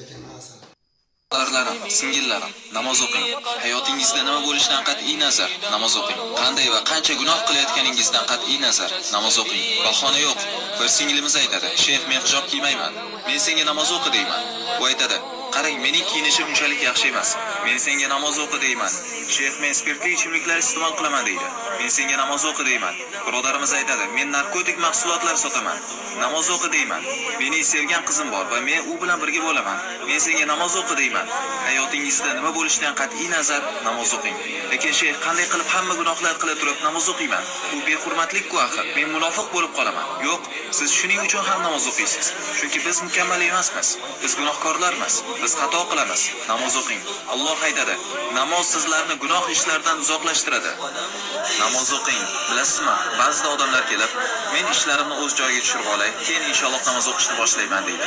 Erkam asal. Birodarlarim, singillarim, namoz o'qing. Hayotingizda nima bo'lishidan qat'iy nazar, namoz o'qing. Qanday va qancha gunoh qilayotganingizdan qat'iy nazar, namoz o'qing. Bahona yo'q. Bir singlimiz aytadi: "Shayx, men hijob kiymayman. Men senga namoz o'qi deyman." U aytadi: "Qarang, mening kiyinishim unchalik yaxshi emas. Men senga namoz o'qi deyman. Shayx, men spirtli ichimliklar iste'mol qilaman deydi. Men senga namoz o'qi deyman. Birodarimiz aytadi: "Men narkotik mahsulotlar sotaman. Namoz o'qi deyman. Mening sevgan qizim bor va men u bilan birga bo'laman. Men senga namoz o'qi deyman." Hayotingizda nima bo'lishidan qat'iy nazar, namoz o'qing. Lekin shayx, qanday qilib hamma gunohlar qila turib namoz o'qiyman? Bu behurmatlik-ku axir. Men munofiq bo'lib qolaman. Yo'q, siz shuning uchun ham namoz o'qiysiz. Chunki biz mukammal emasmiz. Biz gunohkorlarmiz. Biz xato qilamiz. Namoz o'qing. Alloh aytadi: "Namoz sizlarni gunoh ishlardan uzoqlashtiradi." Namoz o'qing. Bilasizmi, ba'zida odamlar kelib, "Men ishlarimni o'z joyiga tushirib olay, keyin inshaalloh namoz o'qishni boshlayman" deydi.